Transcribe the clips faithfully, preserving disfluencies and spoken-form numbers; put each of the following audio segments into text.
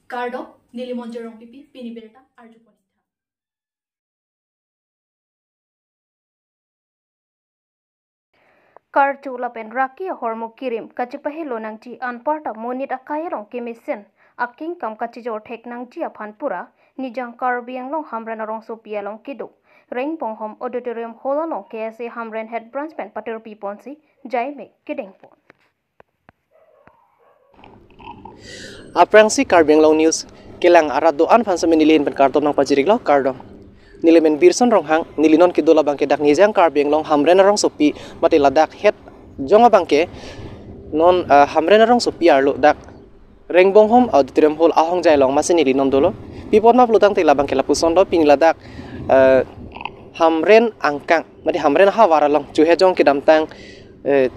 Kardom, neli Monjir Rongpipi, pini birta arjupon. Karcho lapen raki ahormu kirim kachepahelo nangji anparta monit akai along kemesen akengkam kachijor thek nangji aphan pura Nijang Karbi Anglong Hamren arongsopi along kedo Rengbonghom Auditorium Hall along K S A Hamren Head Branch pen patirpi ponsi jaimek kedengpon. Aphrangsi Karbi Anglong News kelang arat do-an aphan sitame neli ahin pen kardom nangpajiriklo, kardom. Neli men Birson Ronghang, neli non kedo labangke dak Nijang Karbi Anglong Hamren arongsopi mate ladak head jong abangke non, ah, Hamren arongsopi arlo dak Rengbonghom Auditorium Hall ahongjai along masi neli non dolo. Pi apot ma pulotangte labangke lapuson do, pini ladak, eh, Hamren angkang mate Hamren ahavar along chohejong kedamtang, eh,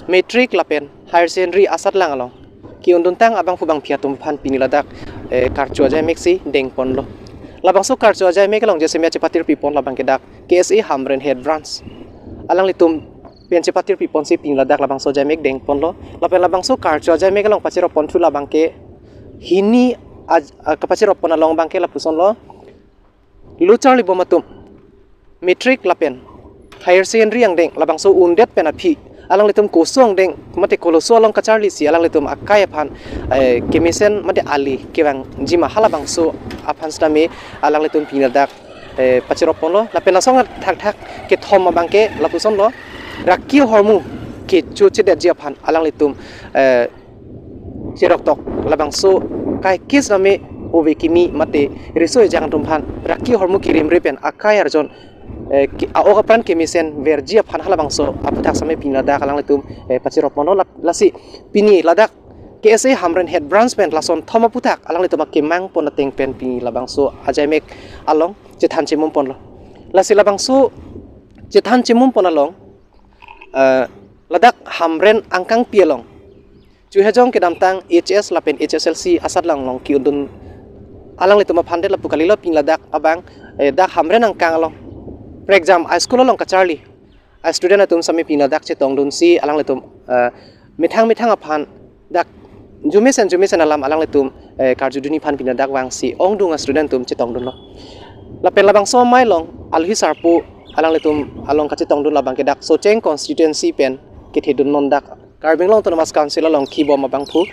matric lapen higher secondary asatlang along ke-unduntang abangphu bangphi atum aphan pini ladak, eh, karcho ajaimek si dengponlo. Labangso karcho ajaimek along jasemet chepatirpi pon labangke dak K S A Hamren Head Branch alanglitum pen chepatirpi ponsi pini ladak labangso ajaimek dengponlo. Lapen labangso karcho ajaimek along pachirop ponthu labangke hini aj-, ah, kapachirop pon along abangke lapusonlo. Lo charlibom atum matric lapen higher secondary angdeng labangso undet pen aphi alanglitum koso angdeng mate koloso along kacharlisi alanglitum akai aphan, eh, kemesen mate ali kevangji ma halabangso aphan sitame alanglitum pini ladak, eh, pachirop ponlo. Lapen lason thakthak kethom abangke lapusonlo, raki ahormu kechochedetji aphan alanglitum, eh, cheroktok labangso kaikis name ove kimi mate riso ejang atum aphan raki ahormu kirimri pen akai arjon, eh, ki-, a-ok apran kemesen verji aphan halabangso aputhak sitame pini ladak alanglitum, eh, pachirop ponlo lap-, lasi pini ladak K S A Hamren Head Branch pen lason thom aputhak alanglitum akemang pon ateng pen pini labangso ajaimek along chethan chemum ponlo. Lasi labangso chethan chemum pon along, eh, ladak Hamren angkangpi along chohejong kedamtang H S lapen H S L C asatlang along ke-undun alanglitum aphan det lapu kalilo, pini ladak abang, eh, dak Hamren angkang along prekjam a-school along kacharli a-student atum sitame pini ladak chetongdunsi alanglitum, eh, methang methang aphan dak jumesen jumesen alam alanglitum, eh, karjudunji aphan pini ladak vangsi ongdung a-student atum chetongdunlo. Lapen labangso amei along alohi sarpo alanglitum along kachetongdun labangke dak Socheng constituency pen kethedun non dak Karbi Anglong Autonomous Council along kibom abangphu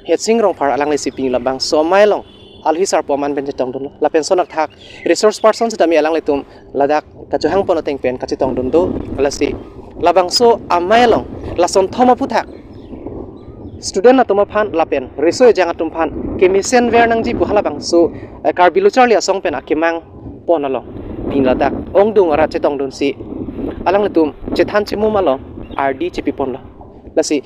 Hetsing Rongphar alanglisi pini labangso amei along alohi sarpo aman pen chetongdunlo. Lapen lason thakthak resource person sitame alanglitum ladak kachohang pon ateng pen kachetongdun do. Lasi labangso amei along lason thom aputhak student atum aphan lapen riso ejang atum aphan kemesen ver nangji pu halabangso, eh, Karbi Lo Charli Asong pen akemang pon along pini ladak ongdung arat chetongdunsi alanglitum chethan chemum along ardi chepi ponlo. Lasi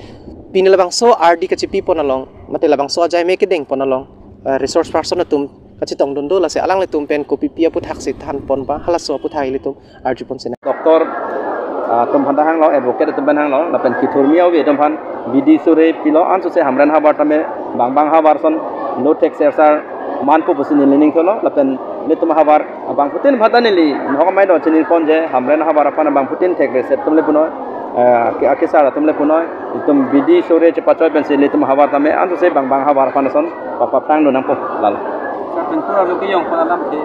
pini labangso ardi kachepi pon along mate labangso ajaimek kedeng pon along, eh, resource person atum kachetongdun do, lasi alanglitum pen kopipi aputhaksi than pon ba halaso aputhak ilitum arju pon sina. Doctor, ah, atum aphan ta hanglo, advocate atum aphan hanglo, lapen kethurmi ave atum aphan bidi sore pilo, ansose Hamren ahavar tame bang bang ahavar ason lo thek ser sar manpo pusi neli ning tholo, lapen ilitum ahavar abangphutin aphan ta neli nahok amei do chini pon je Hamren ahavar aphan abangphutin thek reset atum le punoi, eh, ake, ake sar atum le punoi, itum bidi sore chepachoi pensi ilitum ahavar tame ansose bang bang ahavar aphan ason papa prang do nangpo lalo. Sir, pen pura lo ke yong pala lam ke.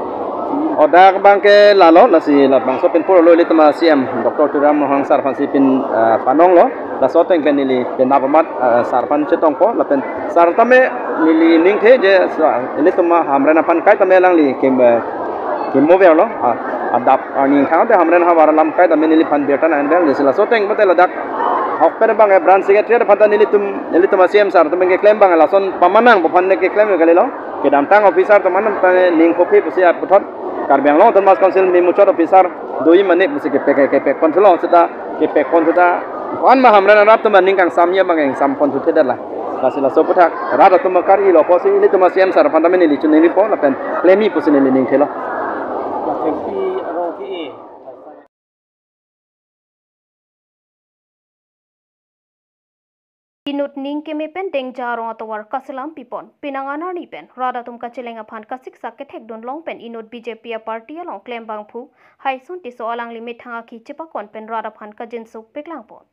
O dak abangke lalo, lasi labangso pen pura lo ilitum a-C M Doctor Tuliram Ronghang sir aphansi pin, ah, panonglo, laso ateng pen neli penap amat, ah, sir aphan chetongpo, lapen sir tame neli ningthe je, sa-, ilitum a Hamren aphan kaitame alangli ke, eh, kemoverlo, ah, adap, ah, ning thang te Hamren ahavar alam kaitame neliphan birta nang ber, lasi laso ateng mate ladak ahokpet abang, eh, branch secretary aphan ta nelitum, nelitum a-C M sir atum keklem abang lason pamanang aphan ne keklem kalilo. Kedamtang officer atum an ta ning khophi pusi aputhot Karbi Anglong Autonomous Council memuchot officer doji mane pusi kepek, kepek pon thulo seta, kepek pon seta. Ko-an ma Hamren arat atum aning kangsam ya bang kangsam pon thu thedetla. Lasi laso aputhak rat atum akar-ilo pusi ilitum a-C M sir aphan tame neli chuningripo lapen klemji pusi neli ningthelo. Inut ning keme pen dengja arong atovar kaselam pipon, penang anarni pen rat atum kacheleng aphan kasiksak kethekdun long pen inut B J P a-party along klem abangphu Haison Tisso alangli methang akhi chepakon pen rat aphan kajinsuk peklangpon.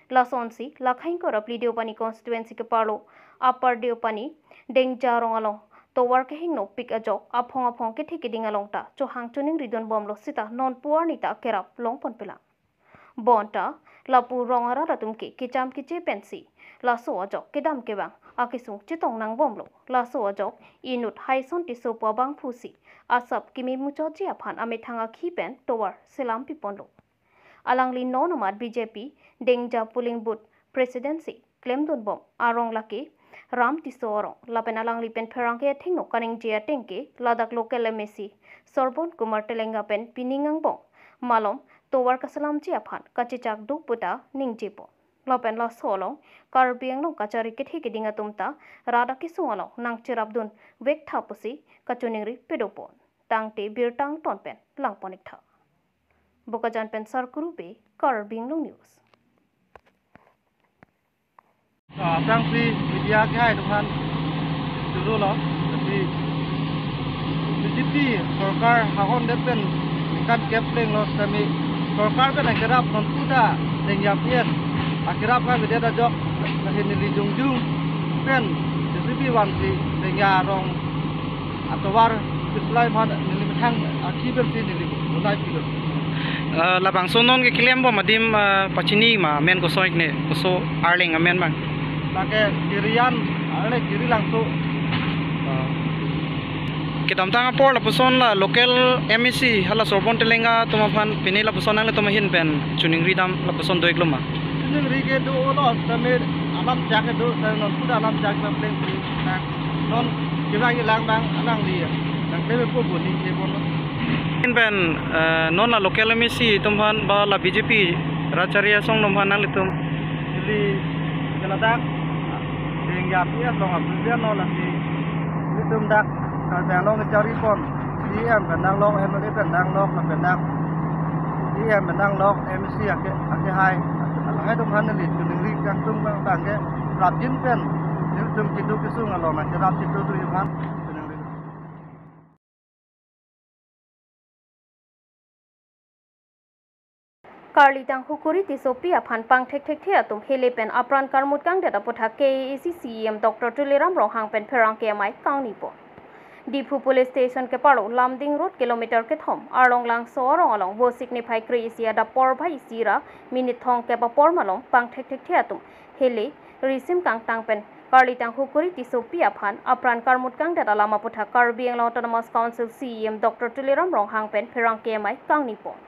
Lasonsi, la Khainkora Deopani constituency keparlo Upper Deopani Dengja arong along tovar kehingnopik ajok aphong aphong kethe keding along ta chohang choningri dunbomlo seta non puar nita akerap longpon pelang. Bonta lapu rong arat atum ke kecham keche pensi laso ajok kedam kevang akesung chetong nangbomlo. Laso ajok inut Haison Tisso pu abangphusi asap keme muchotji aphan amethang akhi pen tovar selam piponlo. Alangli non amat B J P Dengja polling booth presidency klemdunbom arong lake Ram Tisso arong lapen alangli pen pherangke athengno kaningje ateng ke ladak local M A C Sorbon Kumar Telenga pen pining angbong malom tovar kaselamji aphan kachechak do puta ningjepon. Lapen laso along Karbi Anglong kachari kethe keding atum ta rat akesung along nangcherapdun vektha pusi kachoningri pedopon. Tangte birta angton pen langpon iktha. Bokajan pen Sarkuru Bey, Karbi Anglong News. Ah, aphrangsi media kehai atum aphan choro lo, tapi B J P sorkar hahon det pen kan kep plenglo sitame sorkar pen akerap non puta Dengja P S akerap kavedet ajok, lahin neli jongjung pen J C B vansi Dengja arong atovar keselai aphan neli methang akhi pensi neli mulai pilo. Eh, labangso non keklembom adim, eh, pachini ma amen koson ikne, koson arleng amen bang. Lake Kirian, ale Kiri Langso. Eh, kedamtang apor lapuson la local M A C hala Sorbon Telenga atum aphan pine lapuson nanglitum ahin pen choningri dam lapuson do-iklo ma? Choningri kedo lo, sitame alam chak kedo, sitame non puta alam chak na plengsi. Non kevang kelang bang alangli nangklemepo pu ningjeponlo. Ahin pen, eh, non la local M A C atum aphan ba la B J P rat chari asong atum aphan nanglitum. Neli kena dak Dengja P S along abibian non lasi nelitum dak Karbi Anglong kacharipon C E M pen nanglok, M L A pen nanglok, lapen dak C E M pen nanglok, M A C ake, akehai, lahai atum aphan neli choningri kangtung bang, bang ke rapjin pen nelitum keduk kesung along nangcherap chitudun aphan choningri. Karlitang Hukuri Tissopi aphan pangthekthekthe atum hele pen apran karmut kangdet aputhak K A A C C E M Doctor Tuliram Ronghang pen pherangke amei kangnipon. Diphu Police Station keparlo Lumding Road kilometer kethom Arlong Langso arong along Vosik niphai kre-isi adap porphai isi ra minute thomkep apor malom pangthekthekthe atum hele risim kangtang pen Karlitang Hukuri Tissopi aphan apran karmut kangdet alam aputhak Karbi Anglong Autonomous Council C E M Doctor Tuliram Ronghang pen pherangke amei kangnipon.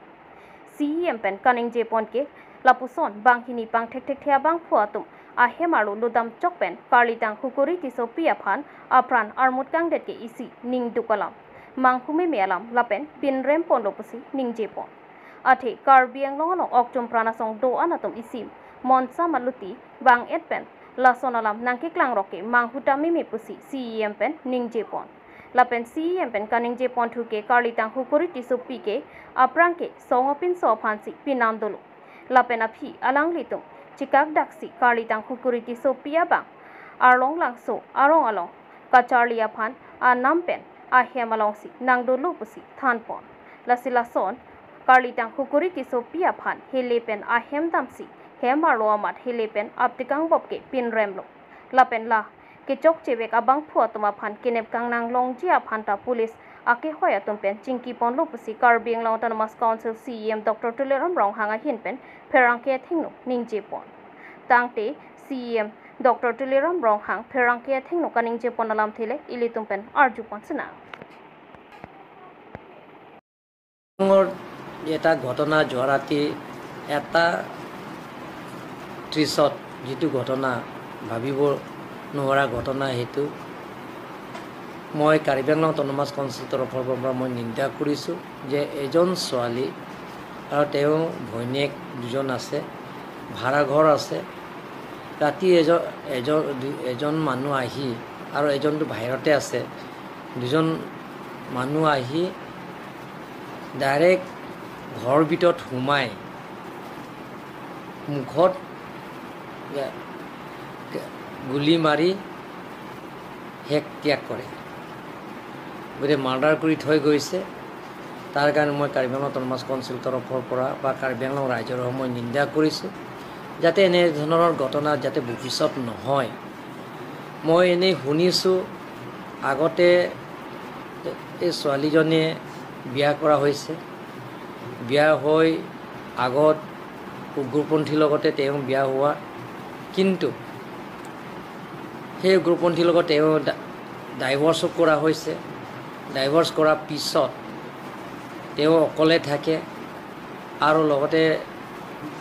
C E M pen kaningjepon ke lapuson banghini pangthekthekthe abangphu atum ahem arlo lodam chok pen Karlitang Hukuri Tissopi aphan apran armut kangdet ke isi ningduk alam, manghu meme alam lapen pinremponlo pusi ningjepon. Athe Karbi Anglong along okchum pran asong do-an atum isi Monsa Maluti bang-et pen lason alam nangkeklang rok ke manghu ta meme pusi C E M pen ningjepon. Lapen C E M pen kaningjeponthu ke Karlitang Hukuri Tissopi ke aphrang ke song apinso aphansi pinam dolo. Lapen aphi alanglitum chikak daksi Karlitang Hukuri Tissopi abang Arlong Langso arong along kacharli aphan anam pen ahem alongsi nangdolo pusi thanpon. Lasi lason Karlitang Hukuri Tissopi aphan hele pen ahem damsi hem arlo amat hele pen aptekang bop ke pinremlo. Lapen la kechokchevek abangphu atum aphan kenep kangnang longji aphan ta police akehoi atum pen chingkiponlo pusi Karbi Anglong Autonomous Council C E M Doctor Tuliram Ronghang ahin pen pherangke athengno ningjepon. Tangte C E M Doctor Tuliram Ronghang pherangke athengno kaningjepon alamthe le ilitum pen arjupon sinang. ডাঙৰ এটা ঘটনা, যোৱা ৰাতি এটা ত্ৰিছত যিটো ঘটনা, ভাবিব নোৱাৰা ঘটনা, সেইটো মই কাৰ্বি আংলং অট'নমাছ কাউন্সিল তৰফৰ পৰা মই নিন্দা কৰিছোঁ যে এজন ছোৱালী আৰু তেওঁ ভনীয়েক দুজন আছে, ভাড়া ঘৰ আছে। ৰাতি এজন, এজন, দু-, এজন মানুহ আহি, আৰু এজনটো বাহিৰতে আছে, দুজন মানুহ আহি ডাইৰেক্ট ঘৰ ভিতৰত সোমাই মুখত গুলী মাৰি শেষ ত্যাগ কৰে। গতিকে মাৰ্ডাৰ কৰি থৈ গৈছে। তাৰ কাৰণে মই কাৰ্বি আংলং অট'নমাছ কাউন্সিল তৰফৰ পৰা বা কাৰ্বি আংলং ৰাইজৰ হৈ মই নিন্দা কৰিছোঁ। যাতে এনেধৰণৰ ঘটনা যাতে ভৱিষ্যত নহয়। মই এনেই শুনিছোঁ, আগতে এই ছোৱালীজনীয়ে বিয়া কৰা হৈছে, বিয়া হৈ আগত উগ্ৰপন্থীৰ লগতে তেওঁ বিয়া হোৱা, কিন্তু সেই উগ্ৰপন্থীৰ লগত তেওঁ ডা-, ডাইভৰ্চো কৰা হৈছে। ডাইভৰ্চ কৰাৰ পিছত তেওঁ অকলে থাকে আৰু লগতে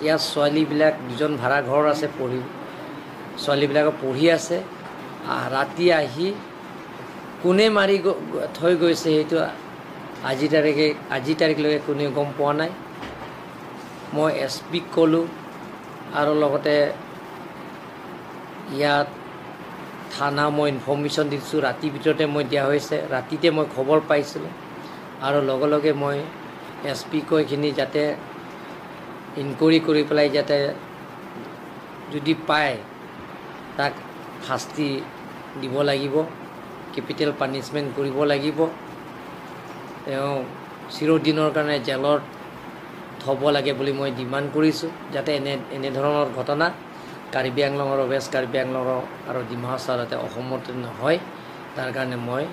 ইয়াত ছোৱালীবিলাক দুজন ভাড়া ঘৰ আছে, পঢ়ি, ছোৱালীবিলাকে পঢ়ি আছে। আহ, ৰাতি আহি কোনে মাৰি গ-, গ-, থৈ গৈছে সেইটো আজি তাৰিখে, আজি তাৰিখলৈকে কোনেও গম পোৱা নাই। মই এছ পিক ক'লোঁ আৰু লগতে ইয়াত থানা মই ইনফৰ্মেশ্যন দিছোঁ, ৰাতিৰ ভিতৰতে মই দিয়া হৈছে, ৰাতিতে মই খবৰ পাইছিলোঁ আৰু লগে লগে মই এছ পি কৈ এইখিনি যাতে ইনকুৱাৰী কৰি পেলাই যাতে যদি পায় তাক শাস্তি দিব লাগিব, কেপিটেল পানিচমেণ্ট কৰিব লাগিব, তেওঁ চিৰদিনৰ কাৰণে জেলত থ'ব লাগে বুলি মই ডিমাণ্ড কৰিছোঁ, যাতে এনে, এনেধৰণৰ ঘটনা কাৰ্বি আংলং আৰু ৱেষ্ট কাৰ্বি আংলং আৰু ডিমা হাছাও যাতে অসমত নহয়, তাৰ কাৰণে মই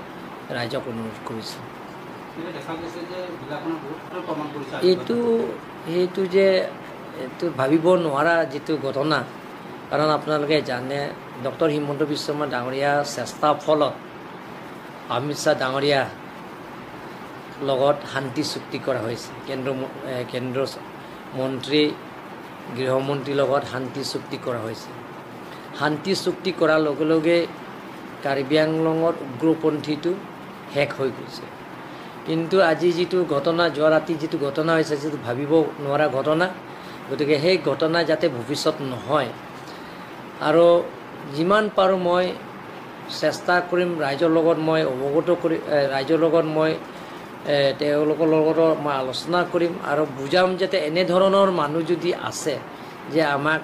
ৰাইজক অনুৰোধ কৰিছোঁ। কিন্তু দেখা গৈছে যে জিলাখনৰ বহুত ক্ষেত্ৰত প্ৰমাণ কৰিছে আজি এইটো, ঘটনা। সেইটো যে এইটো ভাবিব নোৱাৰা যিটো ঘটনা, কাৰণ আপোনালোকে জানে ডক্টৰ হিমন্ত বিশ্ব শৰ্মা ডাঙৰীয়া চেষ্টাৰ ফলত অমিত শ্বাহ ডাঙৰীয়া লগত শান্তি চুক্তি কৰা হৈছে। কেন্দ্ৰ ম-, এ, কেন্দ্ৰ চ-, মন্ত্ৰী, গৃহমন্ত্ৰীৰ লগত শান্তি চুক্তি কৰা হৈছে। শান্তি চুক্তি কৰাৰ লগে লগে কাৰ্বি আংলঙত উগ্ৰপন্থীটো শেষ হৈ গৈছে। কিন্তু আজি যিটো ঘটনা, যোৱা ৰাতি যিটো ঘটনা হৈছে, যিটো ভাবিব নোৱাৰা ঘটনা, গতিকে সেই ঘটনা যাতে ভৱিষ্যত নহয়। আৰু যিমান পাৰোঁ মই চেষ্টা কৰিম, ৰাইজৰ লগত মই অৱগত কৰি, এ, ৰাইজৰ লগত মই, এ, তেওঁলোকৰ লগতো মই আলোচনা কৰিম আৰু বুজাম যাতে এনেধৰণৰ মানুহ যদি আছে যে আমাক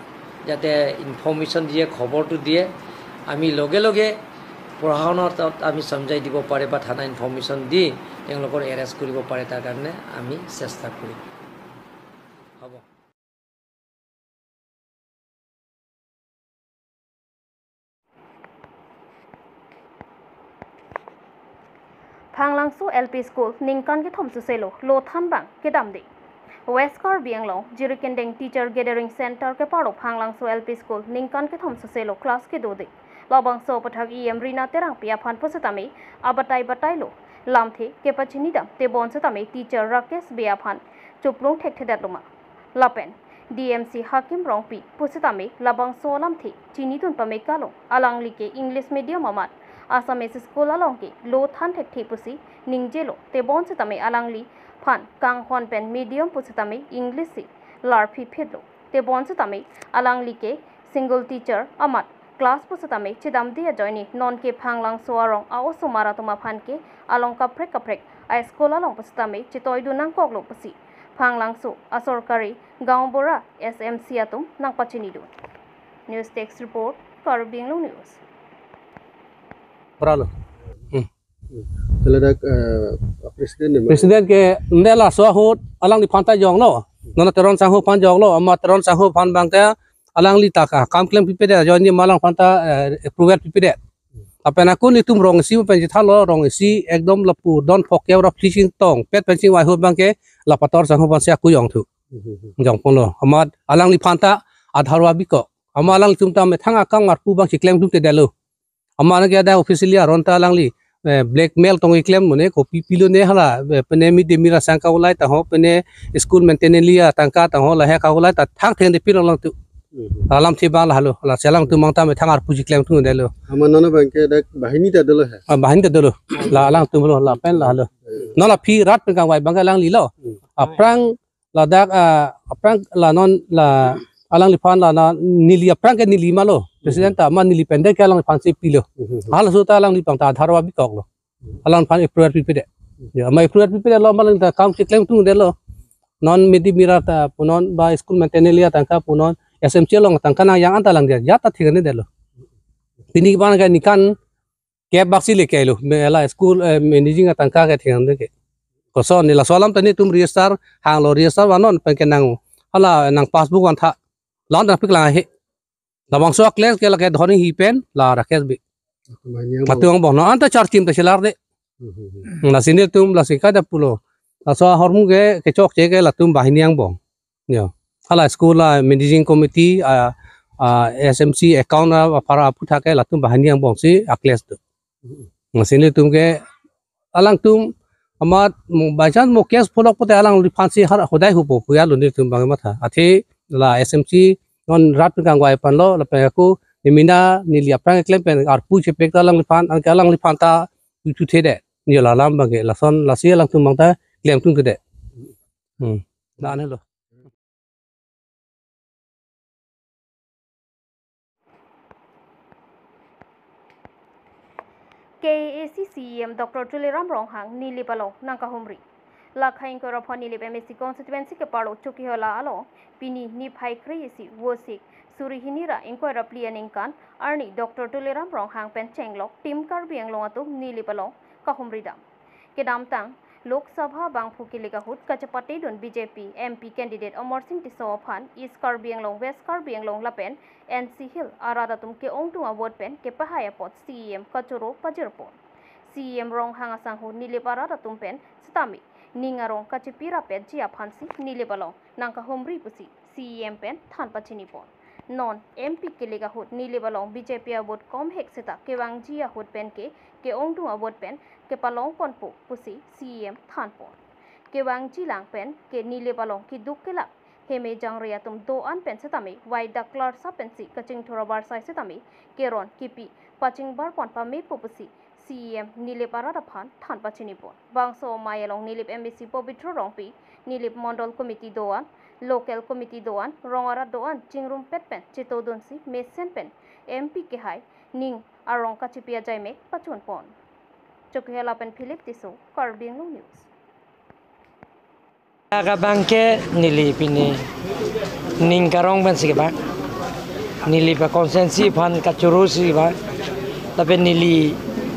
যাতে ইনফৰ্মেশ্যন দিয়ে, খবৰটো দিয়ে, আমি লগে লগে প্ৰশাসনৰ তাত আমি চমজাই দিব পাৰে বা থানা ইনফৰ্মেশ্যন দি তেওঁলোকৰ এৰেষ্ট কৰিব পাৰে, তাৰ কাৰণে আমি চেষ্টা কৰিম। হ'ব। Phanglangso L P School ningkan kethom suselo lothan bang kedamde. West Karbi Anglong Jirikindeng Teacher Gathering Center keparo Phanglangso L P School ningkan kethom suselo class kedode. Labangso aputhak E M Rina Terangpi aphan pusitame abatai batailo lamthe kepachinidam tebon sitame teacher Rakesh Bey aphan chuplung thekthedetlo ma. Lapen D M C Hakim Rongpi pusitame labangso alamthe chinidun pame kalong alangli ke English medium amat Assamese school along ke lothan thekthe pusi ningjelo, tebon sitame alangliphan kanghon pen medium pusitame English si larphi phitlo, tebon sitame alangli ke single teacher amat class pusitame chedamde ajoine nonke Phanglangso arong a-osomar atum aphan ke along kaprek kaprek a-school along pusitame chetoidun nangkoklo pusi Phanglangso asorkari gaonbura S M C atum nangpachinidun. News Desk Report, Karbi Anglong News. Pralo. Hmm. Tele dak, eh, president ne ma? President ke nde laso ahut alangliphan ta jonglo. Nona Teron Sangho aphan jonglo, ama Teron Sangho aphan bang ta alangli ta ka kam klem pipedet, ajoine ma alangphan ta, eh, approval pipedet. Lapen ako netum rong isi pen chethalo, rong isi ekdom lapu don phok ke ora fishing tong pet pen chingvai ahut bang ke la Pator Sangho aphan si ako jongthu. Jongponlo. Amat alangliphan ta Aadhaar vabiko. Ama alanglitum ta methang akam arpu bang si klemklemtedetlo. Ama nang ke ada officially aron ta alangli, eh, blackmail tong keklem mane kopi pilone hala, eh, pene mid day meal asang kaulai ta ho, pene school maintenance li atangka ta ho, lahai kaulai ta thaktheng de pilo alangtum. Mhm. Alamthe bang lahelo, lasi alangtum bang ta methang arpu si klemtedetlo. Ama nana bang ke dak banghini ta dolo he? Ah, banghini ta dolo. La alangtum lo, lapen lahelo. Hmm. Nona phi rat pen kangvai bang ke alanglilo. Hmm. Aphrang ladak, ah, aphrang la non la alangliphan la na neli aphrang ke neli malo. President ta ma neli pen de ke alangliphan si pilo. Mhm. Halaso ta alangliphan ta Aadhaar vabikoklo. Alangphan approval pipedet. Ya, ma approval pipedetlo ma alang ta kam si klemtedetlo. Non mid day meal ta punon ba school maintenance li atangka punon S M C along tangka nang yang anta lang dia. Ya ta thik-an detlo. Pini bang ke ningkan kep bak si le kelo. Me la school, eh, managing atangka ke thik-an de ke. Koson ne laso alam ta netum register, hanglo register vanon pen ke nang. Hala nang passbook vantha. Lason ta pik lang he. Labangso a-clash ke lake Dhoni hi pen la Rakesh Bey. Latum banghini angbong. Latum angbong. No anta charchim ta chelar de. Hmm, hmm, hmm. Lasi nelitum lasi kada pulo. Laso ahormu ke kechokche ke latum banghini angbong. Yo. Hala school a managing committee a, a S M C account a para aphuthak ke latum banghini angbong si a-clash do. Lasi nelitum ke alangtum amat mo, by chance mo case pholok pote alangliphan si har hodai hupo puya lo nelitum bang matha. Athe la S M C non rat pen kangvai pan lo lapen ako nemina neli aphrang klem pen arpu chepek ta alangliphan, anke alangliphan ta puithu the de. Yo la alam bang ke lason lasi alangtum bang ta klemthu the de. Hmm. Dan helo. K A A C C E M Doctor Tuliram Ronghang Nilip along nangkahumri. Lakha ingkoi ra pho Nilip M A C constituency keparlo Chokihola along pini niphai kre-isi Vosik suri hini ra ingkoi ra phli aningkan arni Doctor Tuliram Ronghang pen chenglok Team Karbi Anglong atum Nilip along kahumri dam. Kedamtang Lok Sabha bangphu kilik ahut kachepatedun B J P M P candidate Amarsing Tisso aphan East Karbi Anglong, West Karbi Anglong lapen N C Hills arat atum ke-ongdung a-vote pen kepahai apot C E M kachoro pajirpon. C E M Ronghang asangho Nilip arat atum pen sitame ning arong kachepi rapetji aphansi Nilip along nangkahumri pusi C E M pen than pachinipon. Non M P kilik ahut Nilip along B J P a-vote komhek seta kevangji ahut pen ke ke-ongdung a-vote pen kepalongponpo pusi C E M thanpon. Kevangji lang pen ke Nilip along keduk kelak heme jangre atum do-an pen setame waidak klarsap pensi kachingthur abarsai setame keron kipi pachingbarpon pamepo pusi C E M Nilip arat aphan than pachinipon. Bangso amei along Nilip M A C Pobitro Rongpi, Nilip Mondol Committee do-an, Local Committee do-an, rong arat do-an chingrumpet pen chetodunsi mesen pen M P kehai ning arong kachepi ajaimek pachunpon. Chokihola pen Philip Tisso, Karbi Anglong News. Dak abang ke neli pini ning karong pensi kevang. Neli pa constituency aphan kachoro si kevang. Lapen neli,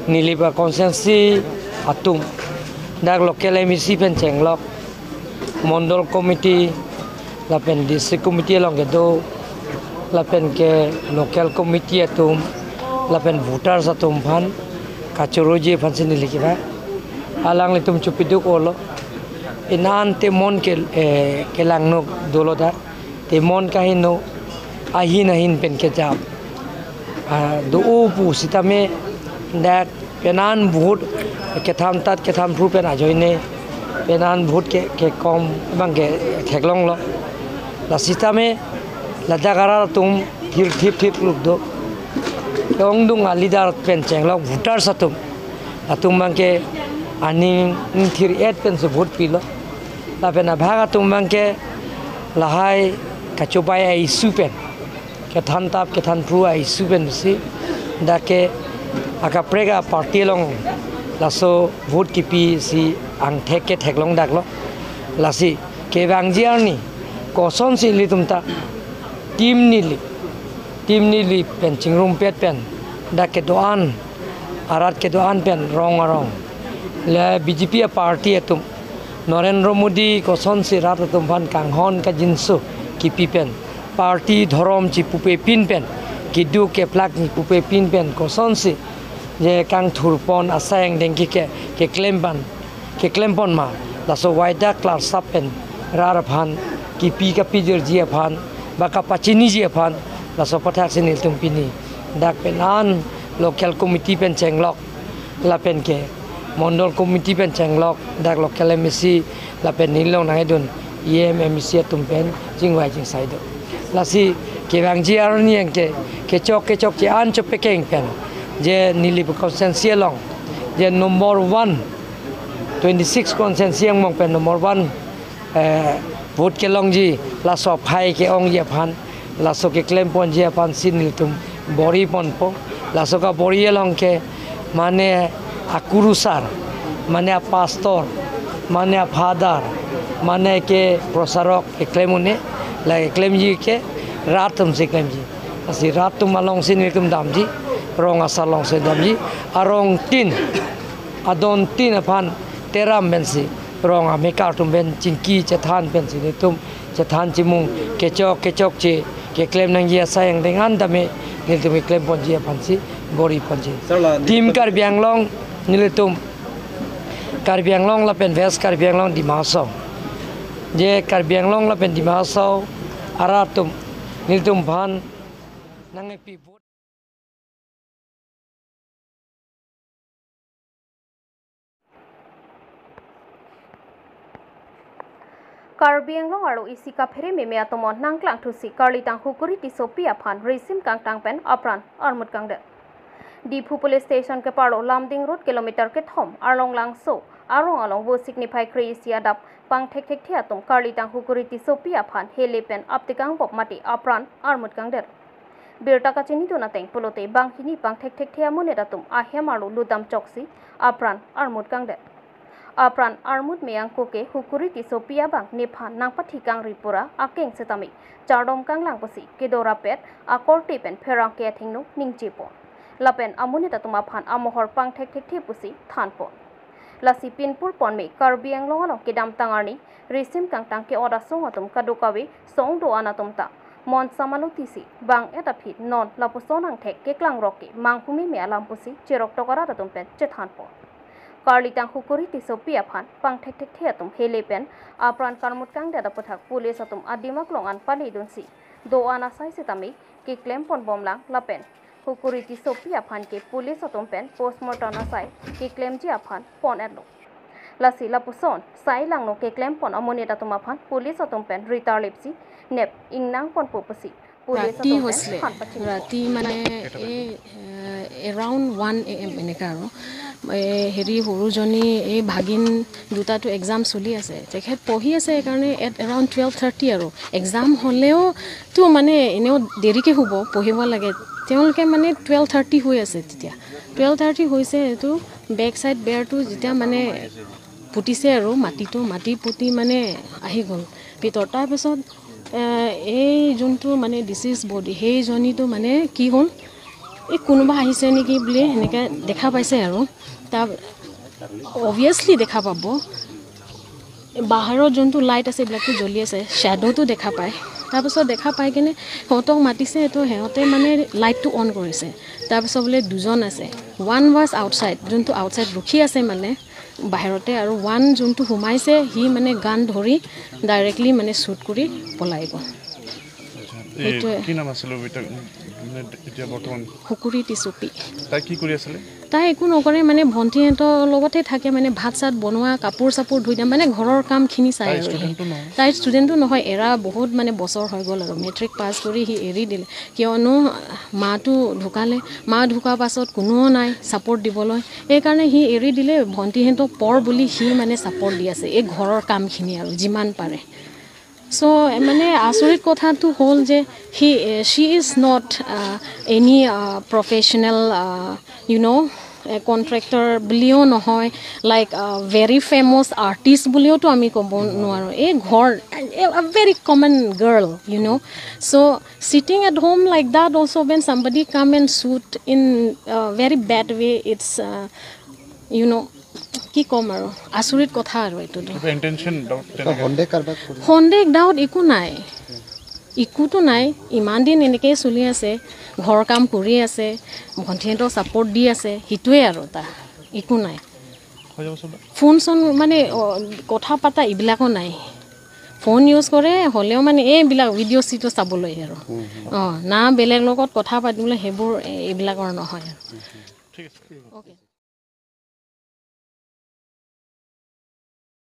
neli pa constituency atum dak local M A C pen chenglok, Mondol Committee, lapen District Committee along kedo, lapen ke local committee atum, lapen voters atum aphan kachoroji aphansi neli kevang. Alanglitum chepiduk olo. Inan temon ke, eh, kelang nok dolo dak. Temon kaheno ahin ahin pen kejap. Ah, do-o pu sitame dak penan vote kethan tat kethan phru pen ajoine penan vote ke, kekom abang ke theklonglo. La sitame ladak arat atum thir thip thip luk do. Ke-ongdung a-leader pen chenglok voters atum. Latum abang ke aning thir et pensi vote pilo. Lapen abhag atum abang ke lahai kachopai a-issue pen, kethan tap kethan phru a-issue pensi dak ke akaprek a-party along laso vote kipisi angthek ke theklong daklo. Lasi kevangji arni kosonsi ilitum ta Team Nilip, Team Nilip pen chingrumpet pen dak kedo-an, arat kedo-an pen rong arong, le B J P a-party atum, Narendra Modi kosonsi rat atum aphan kanghon kangjinso kipi pen, party dhorom chipupepin pen, keduk keplak chipupepin pen kosonsi je kangthurpon asai angdeng ke, ke, keklem pen, keklempon ma, laso waidak klarsap pen rat aphan kipi kapijirji aphan ba kapachiniji aphan, laso aphuthaksi nelitum pini dak penan local committee pen chenglok, lapen ke Mondol Committee pen chenglok, dak local M A C lapen neli along nangkedun E M, M A C atum pen chingvai chingsai do. Lasi kevangji arni anke kechok kechokche an chepekeng pen, je Nilip constituency along, je number one, twenty-six constituency angbong pen number one, eh, vote kelongji, laso aphai ke-ongji aphan, laso keklemponji aphansi nelitum bor-iponpo. Laso kabor-i along ke mane akurusar, mane apastor, mane afather, mane ke prosarok keklem un-e, la keklemji ke rat atumsi klemji. Lasi rat atum alongsi nelitum damji, rong asar alongsi damji, arong tin, adon tin aphan teram pensi, rong amekar atum pen chingki chethan pensi nelitum chethan chimung, kechok kechokche Keklem nangji asai angdeng an tame nelitum keklem ponji aphansi bor-i ponji. Sir, la, Team Karbi Anglong nelitum Karbi Anglong lapen West Karbi Anglong Dima Hasao. Je Karbi Anglong lapen Dima Hasao arat atum nelitum aphan nangpi vote. Karbi Anglong arlo isi kaphere meme atomon nangklangthusi Karlitang Hukuri Tissopi aphan risim kangtang pen apran armut kangdet. Diphu Police Station keparlo Lumding Road kilometer kethom arlong Langso arong along Vosik niphai kre-isi adap pangthekthekthe atum Karlitang Hukuri Tissopi aphan hele pen aptekang bop mate apran armut kangdet. Birta kachinidun ateng pulote banghini pangthekthekthe amonit atum ahem arlo lutdam choksi apran armut kangdet. Apran armut me angko ke Hukuri Tissopi abang nephan nangpathi kangri pura akeng setame chardom kanglang pusi kedo rapet akorte pen pherangke athengno ningje pon. Lapen amonit atum aphan amohor pangthekthekthe pusi than pon. Lasi pinpur pon me Karbi Anglong along kedamtang arni risim kangtang ke-ot asong atum kadokave song do-an atum ta mon samalotisi bang-et aphi non lapuson angthek keklangrok ke manghu meme alam pusi cheroktok arat atum pen chethan pon. Karlitang Hukuri Tissopi aphan pangthekthekthe atum hele pen apran karmut kangdet aputhak police atum adim aklong an paledunsi do-an asai setame keklem pon bomlang lapen Hukuri Tissopi aphan ke police atum pen postmortem asai keklemji aphan pon-etlo. Lasi lapuson sai langno keklem pon amonit atum aphan police atum pen ritar lepsi nep ingnang ponpo pusi police ৰাতি atum pen হৈছিলে। Han pachini. ৰাতি মানে এই, এ, around one A M এনেকুৱা আৰু। এ, হেৰি, সৰুজনী, এই ভাগিন দুটাতো এক্সাম চলি আছে, তেখেত পঢ়ি আছে, সেইকাৰণে এট এৰাউণ্ড টুৱেলভ থাৰ্টি আৰু। এক্সাম হ'লেও তো মানে এনেও দেৰিকে শুব, পঢ়িব লাগে। তেওঁলোকে মানে টুৱেলভ থাৰ্টি হৈ আছে তেতিয়া। টুৱেলভ থাৰ্টি হৈছে, এইটো বেক চাইড বেৰটো যেতিয়া মানে পুতিছে আৰু মাটিটো, মাটি পুতি মানে আহি গ'ল ভিতৰত। তাৰপিছত, এ, এই যোনটো মানে ডিচিজ বডি, সেইজনীটো মানে কি হ'ল, এই কোনোবা আহিছে নেকি বুলি সেনেকৈ দেখা পাইছে আৰু। তাৰ অবভিয়াছলি দেখা পাব, বাহিৰৰ যোনটো লাইট আছে, এইবিলাকতো জ্বলি আছে, শ্বেড'টো দেখা পায়। তাৰপিছত দেখা পাই কেনে সিহঁতক মাতিছে, তো সিহঁতে মানে লাইটটো অন কৰিছে। তাৰপিছত বোলে দুজন আছে, ওৱান ৱাজ আউটছাইড, যোনটো আউটছাইড ৰখি আছে মানে বাহিৰতে, আৰু ওৱান যোনটো সোমাইছে, সি মানে গান ধৰি ডাইৰেক্টলি মানে শ্বুট কৰি পলাই গ'ল। আচ্ছা, এই সেইটোৱে। কি নাম আছিলে বেটা, মানে এতিয়া বৰ্তমান? হুকুৰি টিচুপি। তাই কি কৰি আছিলে? তাই একো নকৰে, মানে ভণ্টিহঁতৰ লগতে থাকে, মানে ভাত চাত বনোৱা, কাপোৰ চাপোৰ ধুই দিয়া, মানে ঘৰৰ কামখিনি চাই তাই আৰু। ষ্টুডেণ্টটো নহয়? তাই ষ্টুডেণ্টো নহয়, এৰা বহুত মানে বছৰ হৈ গ'ল আৰু। মেট্ৰিক পাছ কৰি সি এৰি দিলে, কিয়নো মাটো ঢুকালে, মা ঢুকোৱাৰ পাছত কোনোও নাই ছাপোৰ্ট দিবলৈ, সেইকাৰণে সি এৰি দিলে। ভণ্টিহঁতক পঢ় বুলি সি মানে ছাপোৰ্ট দি আছে এই ঘৰৰ কামখিনি আৰু যিমান পাৰে। চ' মানে আচৰিত কথাটো হ'ল যে C, she is not, uh, any, uh, professional, uh, you know, a contractor বুলিও নহয়, লাইক ভেৰি ফেমাছ আৰ্টিষ্ট বুলিওতো আমি ক'ব নোৱাৰোঁ। এই ঘৰ, a very common girl, you know. So sitting at home like that also, when somebody come and shoot in a very bad way, it's, uh, you know, কি ক'ম আৰু, আচৰিত কথা আৰু এইটো। কিবা ইণ্টেনশ্যন ডাউট তেনেকে? সন্দেহ কাৰোবাক কৰিছে? সন্দেহ ডাউট একো নাই, একোতো নাই। ইমান দিন এনেকেই চলি আছে, ঘৰ কাম কৰি আছে, ভণ্টিহঁতক ছাপোৰ্ট দি আছে, সেইটোৱে আৰু তাৰ, একো নাই। হৈ যাব চব। ফোন চোন মানে, অ, কথা পতা এইবিলাকো নাই। ফোন ইউজ কৰে, হ'লেও মানে এইবিলাক ভিডিঅ' চিডিঅ' চাবলৈ আৰু। হুম, হুম। অ, না বেলেগ লগত কথা পাতিবলৈ, সেইবোৰ, এ, এইবিলাকৰ নহয় আৰু। ঠিক আছে। অ'কে।